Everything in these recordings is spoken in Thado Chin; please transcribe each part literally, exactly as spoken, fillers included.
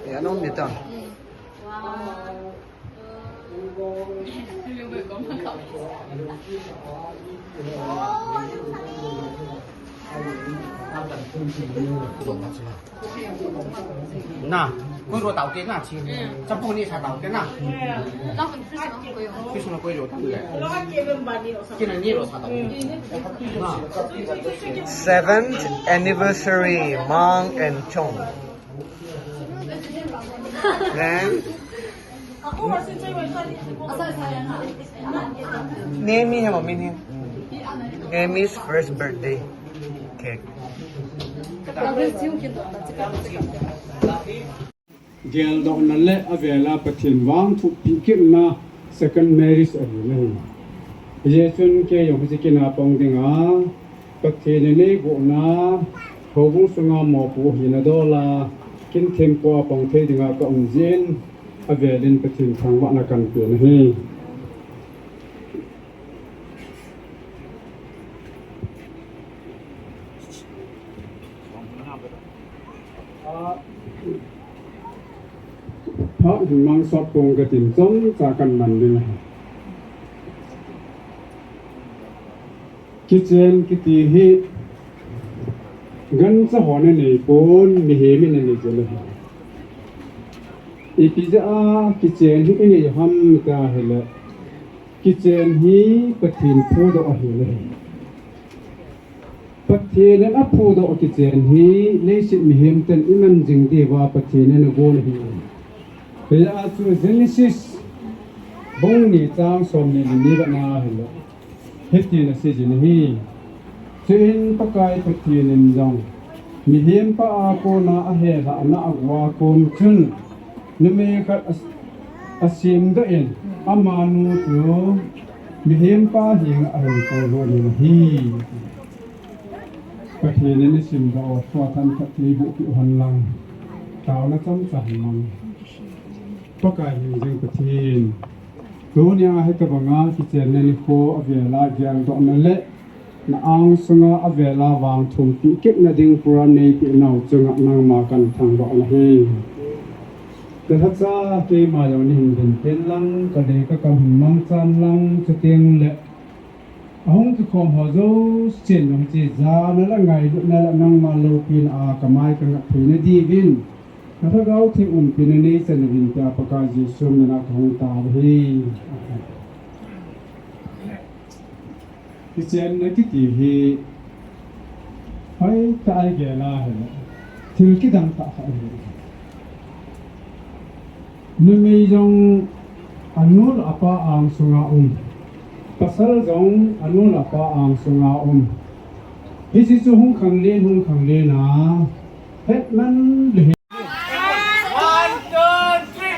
Ya, no, neta. Na, koi ro tau te na, chi. Chapu ni sa tau te na. Fish na koi ro tau te. Kina ni ro sa tau. Na. Seventh anniversary, Mang and Chong. Then, Nemi hemo min hi. Nemi's first birthday cake. Geldohna le avela Pathen vang thupi kitna second marriage ahi nahi. Hijeh chun kei jong hiche kin a pang dinga Pathen in eigohna houbung sunga mopo hina dola kin thempu a pang thei dinga ka um jeh in avelin Pathen thangvahna kan pe nahi. Phat hin mang sot pong katin chomcha kan man ding ahi. Kichen kiti hi gancha hon anei pon, mihem in anei jeng ahi. Ipi jeh a kichen hi inei ham tia ahile, kichen hi Pathen phudoh ahi le. Pathen in aphudoh kichen hi leiset mihem ten iman jing diuva Pathen in agon ahi. Hijeh a chu Genesis bung ni chang somni le ni vet na ahile, hitin asei jin ahi. Chuin Pakai Pathen in jong mihempa a kona ahelhahna aguh a kon chun numei khat a, asemdoh in, amanu chu mihempa henga ahin koulhon in ahi. Pathen in isimdoh u, thua themkhat chu iboh peh u hen lang. Taona chomcha hin mang. Pakai hingjing Pathen. Tunia hitobanga kichenna nikho avela geldohna le na angsunga avela vangthumpi kitna ding program neipeh nau chunga nangma kan thangvah u ahi. Ka lhacha keima jong nahin dinpen lang, ka lei ka kam hin mangchan lang, chuteng le ahung kikhom ho jousen jong hiche jana le ngailutna le nangma loupina a kamai kangat theina diuvin, na Lhagao Theng umpina neichan uvin tia Pakai Jesu mina kahung tao ahi. Kichenna kiti hi hoitah a igel a ahile, thil kidang tah khat ahi. Numei jong anu le apa angsunga um, pasal jong anu le apa angsunga um. Hiche chu hung khanglen, hung khanglen a, hetman le hi. One, two, three.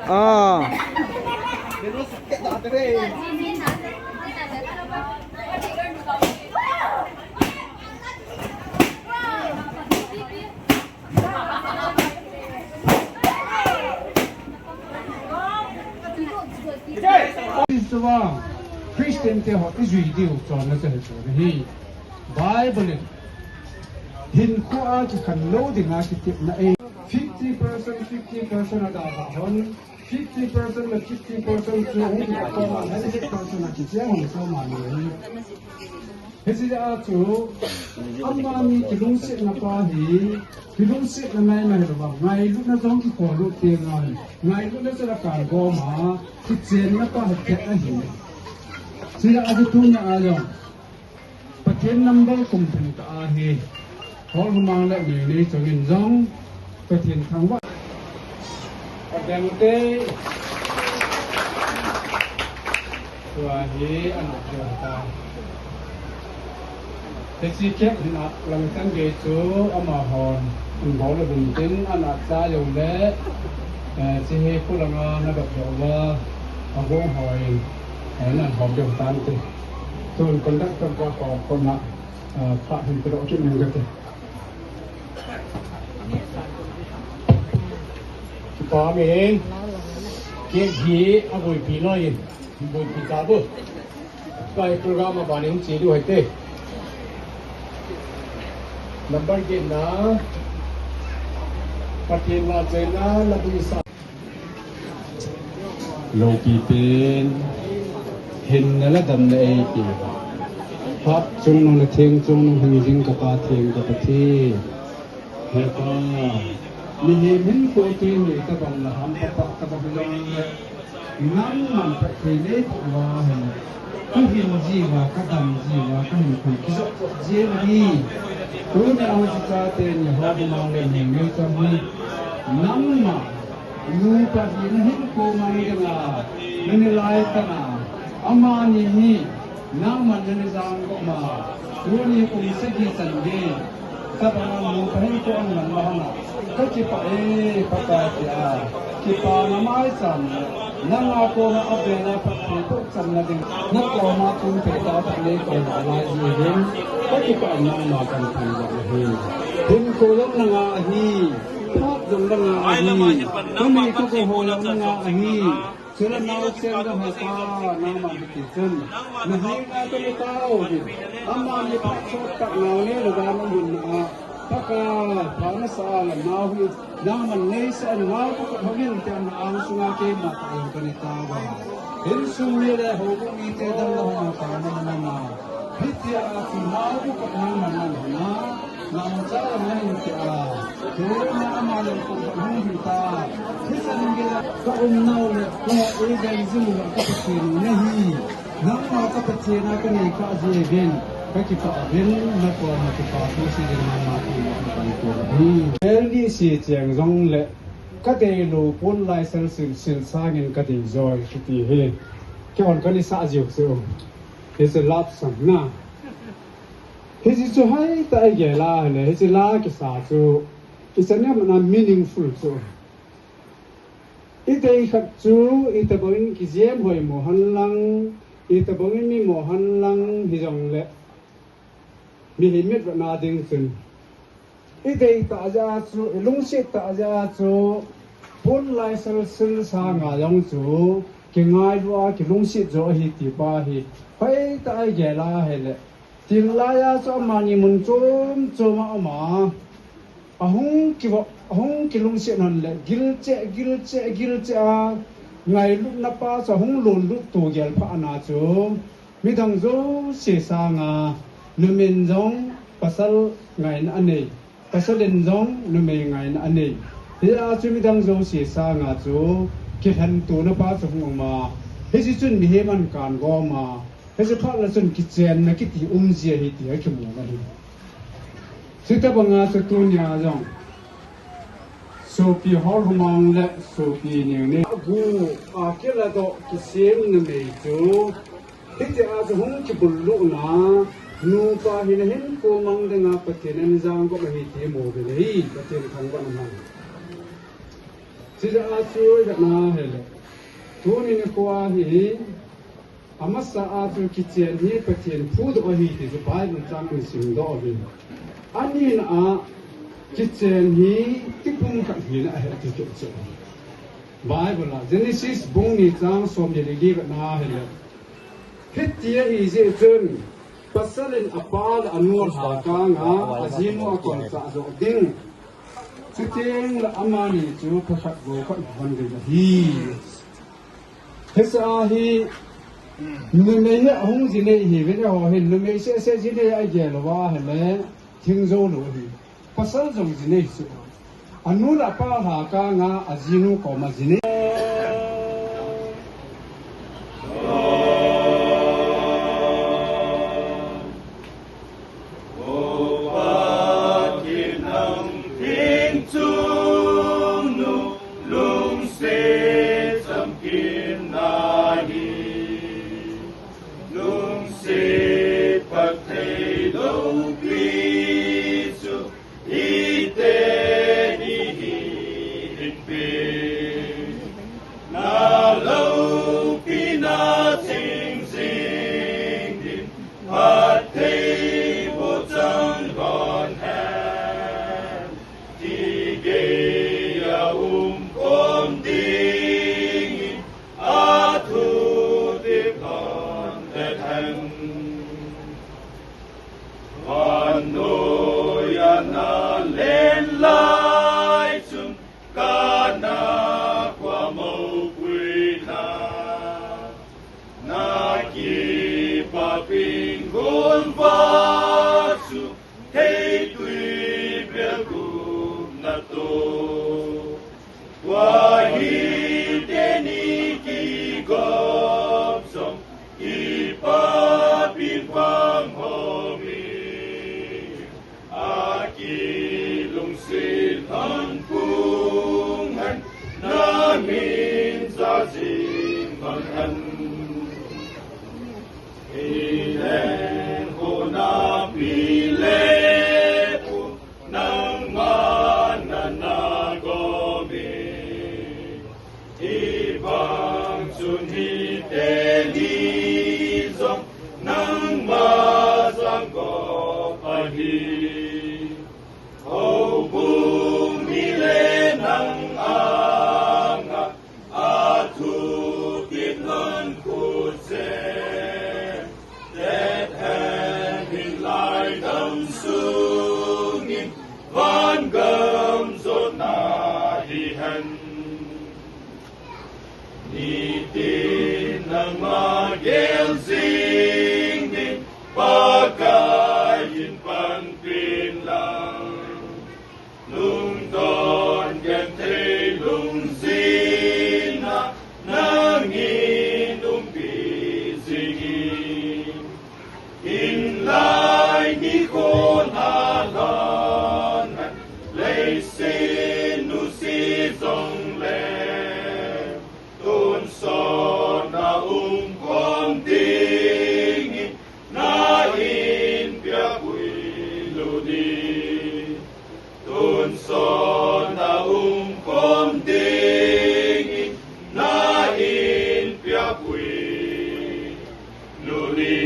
Ah. Christian te ho ijui diu chonna chu hichu ahi. Bible in hinkhoa kikhen lou dinga kitepna ahi. Fifty percent, fifty percent adalhah hon. Fifty percent le fifty percent chu hung kikhen lou a, hundred percent a kicheng hon chu amani ahi. Hiche jeh a chu, amani kilungsetna pa hi, kilungsetna maimai hilouva, ngailutna jong kikhollut teng ahi, ngailutna chu la kangom a, kichenna pa hi khat ahi. Hiche jeh a chu tunia jong, Pathen number kum thim tah ahi, hol humang le mei nei chungin jong, Pathen thangvah. Adang te. Tua hi ana kio ta. Hiche cake hin a lang chan gei chu amahon an bol uvin tin ana cha jou le, eh, hiche hi khulanga na dop jou uva, agong hon, eh, nan hom jou tan te. Tun conductor pa ko kona, eh, pha hin pedoh kit nang kate. Pa mi, cake hi aguipi loi. Bun pi ta bu. Kai program a bani hung chi du hai te. Number get na. Patien la che na la bu sa. Lopi pen. Hinna le damna eipe. Hap chungnung le theng chungnung hung jing ka Patien ka Patien. He Pa, mihem hinkho tuni tabang na ham papa tabang hilong le, nangman Pathen nei pha uva hen, ka hin jiuva, ka dam jiuva, ka hinkho kijot jeng ahi. Tuni a hung chate ni ho mang le ni ni chang hi, nangma, nupa hina hinkho mang dinga, nani lai tana, amani hi, nangman nani jang ko ma, tuni kum sagi chan ge, Tabang a nupa hinkho ang nang ma hana. Ka kipah e, Pakai tia. Kipana maicham. Nanga kona abena phatthei toh chamna ding. Na koma tun pei tao tah nei kona lai ji hin. Ka kipah nangma kan tun jong ahi. Hinkho jong nanga ahi. Phat jong nanga ahi. Ka nei ka gou ho jong nanga ahi. Chule naosen dang ho pa, nangman hiti chun. Na hinga ka ni tao hi. Amani phat chot tah nau ni le dan mun na. Pakai, pha na sa la nau hi. Nangman nei sa nau ko ko hongin te na ang sunga keima tao ka ni tao ba. Insung mi le houbung mite dang la ho ta na na na. Hitia a ti nau ko ko nangman na na. Nang cha la nang ti a. Tuna ama le ko hung hin ta. Hisan ge la ka um nau le ko e ga jing la ka Patien na hi. Nangma ka Patien a ka nei ka ji ven. Ka kipah ven na ko ma kipah tu si den nangma ti ma ka ko hi. Eldi si cheng jong le ka dei lou pon lai sel sil sil sangin ka dei joi kiti hi. Kei hon ka ni sa jiu chu. It's a love song na. Hiche chu hoitah a i gel a ahile, hiche la kisa chu, i chan em na meaningful chu. I dei khat chu, i tabang in kijem hoimo hen lang, i tabang in mi mo hen lang, hijongle, mihem mitvetna ding chun. I dei tah jeh a chu, i lungset tah jeh a chu, pon lai sel sil sanga jong chu, kingailu a, kilungset jo ahi ti pa hi, hoitah a i gel a ahile, Tin laiya chu amani mun chom chom a um a. Ahung kivo, ahung kilungset hon le, gilcheh, gilcheh, gilcheh a, ngailutna pa chu ahung lonlut to gel pha ana chu. Midang jouse sanga, numin jong pasal ngaina anei. Pasal in jong numei ngaina anei. Hia chu midang jouse sanga chu kilhentona pa chu hung um a. Hiche chun mihem an kan gom a. Hiche phat le chun kichenna kiti um ji ahi ti akimu ahi. Chuti banga chu tunia jong sopi Hol Humang le sopi Nengneina gu a kiladoh kisem numei chu Hitia chu hung kibullut na, nupa hina hinkho mang dinga Pathen in jang ko ahi ti mu be le hi, Pathen thangvah na mang. Chija a chu i vet na hile. Tuni nikho hi, amasa a chu kichen hi Pathen phudoh ahi ti chu Bible chang in simdoh ahi. Ani na a kichen hi tipum khat hina ahi ti chu. Bible a Genesis bung ni chang som ni le li vet na hile. Hitia ahi jeh chun, pasal in apa le anu alhakang a, ajinu akolchah joh ding. Chuteng le amani chu pha khat bou khat hon ding ahi. Hiche a hi, numei hi ahung jinei hi, vin ho hin, numei seh seh jinei a igel uva ahile, thing jou lou ahi. Pasal jong jinei chu. Anu le apa alhakang a ajinu koma jinei. Lungset phatthei loupi chu ite ni hi in pe. Van noi a na len lai chun ka na kua mopui na, na kipa ping gon va chu thei tui bel kum na to. Tua hi teni kigop song kipa pin vang homi. A kilungset hon kung han na min sa sing hon han. Ilen kona pile pu nangma na na gomi. Ivang chun hi teni zong nangma sang gop ahi. Houbung mi le nang anga a thu kit non kut se. Tet hen hin lai dam sungin van gam zot na hi hen. Nitin nangma gel zing ding Pakai in panpin lang. Lungdon genthei lungzinna nangin umpi zingin. Hinlai nikho nalon leiset nusi zong le. Tonsot na umkhom dingin na in piapui luni. Tonsot na umkhom dingin na in piapui luni.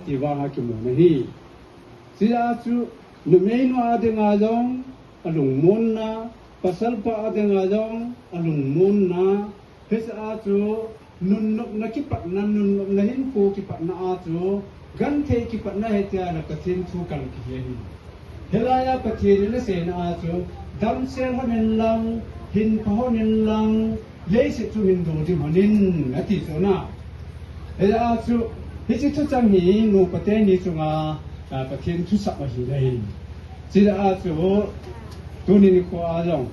Ivang a kimu na hi. Sia chu, numei nu a dinga jong, a lungmonna, pasal pa a dinga jong, a lungmonna, hiche a chu, nunnopna kipatna, nunnopna hinkho kipatna a chu, genthei kipatna hitia la Pathen thu kal kihi ahi. Hilai a Pathen in aseina a chu, damsel hon in lang, hinpha hon in lang, leiset chu hin do dim hon in, ati chu na. Hia chu, hiche thuchang hi nupa teni chunga, a, Pathen thusap ahi lei. Chule a chu, tuni nikho a jong.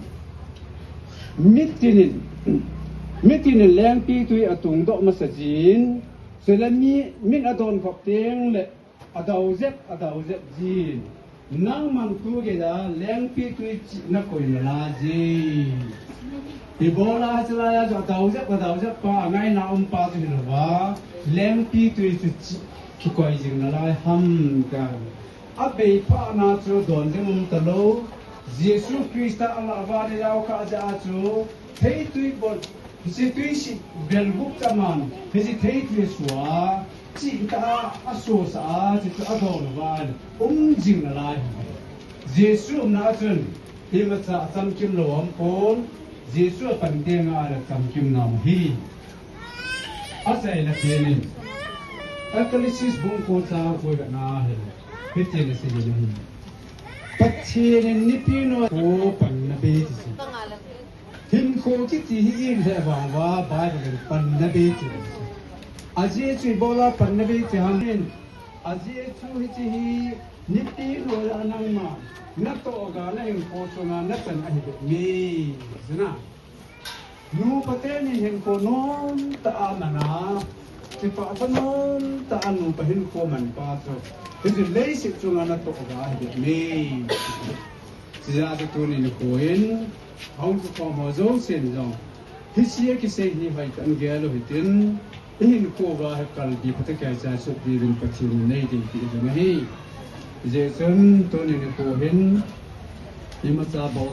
Mitin in, mitin in lengpitwi atung doh masa jin, chule mi, min adon khop teng le, adau jep, adau jep jin. Nangman tu gei a lengpitwi chih na koi nalai ji. Ibola chilai a chu adau jep, adau jep pa, angaina um pa chu hilou va. Lengpitwi chu chih kikoi jing nalai ham ka. Abei pha na chu don jing um talou. Jesu Christa ala vale jao kha ja chu. Theitwi bol. Hiche tui si bel gup cha man, hiche thei tui sua, chih ta a, a sua sa a, chih chu a dol van, um jing nalai. Jesu umna a chun, imacha a chamkim lou um pon, Jesu a pan teng a la chamkim na um hi. A chai la pen in, Ecclesiastes bung ko chang ko ga na hi, hitin asei hi. Pathen in nipi nu a ko pan na be ti si. Hinkho kiti hi ipi le vang uva Bible in pan na be ti. Ajeh chu ibola pan na be ti ham in. Ajeh chu hiche hi nipi nu a nangma natoh ga na hinkho chunga nachan ahi be mi. Sina. Nupa teni hinkho nom tah a man a. Kipah tha nom tah a nupa hinkho man pa chu. Hiche leiset chunga natoh ga ahi be mi. Chijeh a chu tuni nikho in, ahung kikhom ho jousen jong, hiche a kisei hi hoitah in gel u hitin, ihinkho uva hi kalbi phatah a kichai sut diuvin Pathen in nei ding ti jong ahi. Hijeh chun tuni nikho hin, imacha bol